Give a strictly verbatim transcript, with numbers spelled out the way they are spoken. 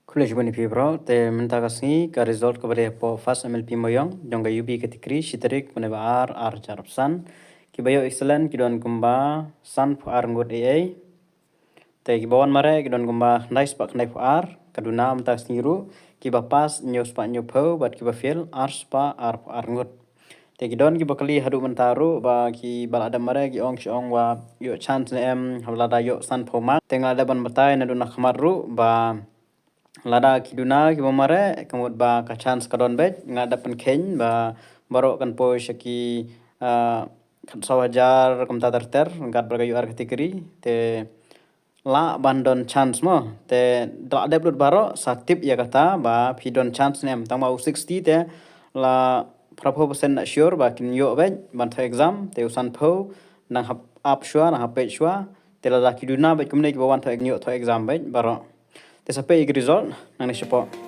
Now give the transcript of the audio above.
Khublei shibun ïa phi bro, te mynta ka sngi ka result kaba dei hapoh first M L P Moyong jong ka U B category, shi tarik mynta ba ar, ar hajar arphew san. Kiba ïoh excellent ki don kumba sanphew ar ngut A A. Te kiba wan mareh ki don kumba khyndai spah khyndai phew ar, ka duna mynta ka sngi ruh, kiba pass hynñiew spah hynñiew phew, bad kiba fail ar spah arphew ar ngut. Te ki don kiba kylli haduh mynta ruh ba kiba la dep mareh ki ong shi ong wa ïoh chance ne em, haba lada ïoh sanphew mark. Te nga la dep ban batai naduh na khmat ruh ba lada ki duna kiba mareh, ka mut ba ka chance ka don beit, nga la dep pynkheiñ ba baroh kan poi sha ki, ah, khatsaw hajar kumta ter ter, ryngkat bad ka U R category, te lah ban don chance mo. Te da la dep lut baroh, sa tip ïa kata ba phi don chance ne em. Tang ba u sixty te la phraphew percent na sure ba kin ïoh beit ban thoh exam, te u sanphew nang hap ap shuwa, nang hap peit shuwa, te lada ki duna beit kumne kiba wan thoh, ïoh thoh exam beit baroh. Te sa peit ïa ki result nangne shapoh.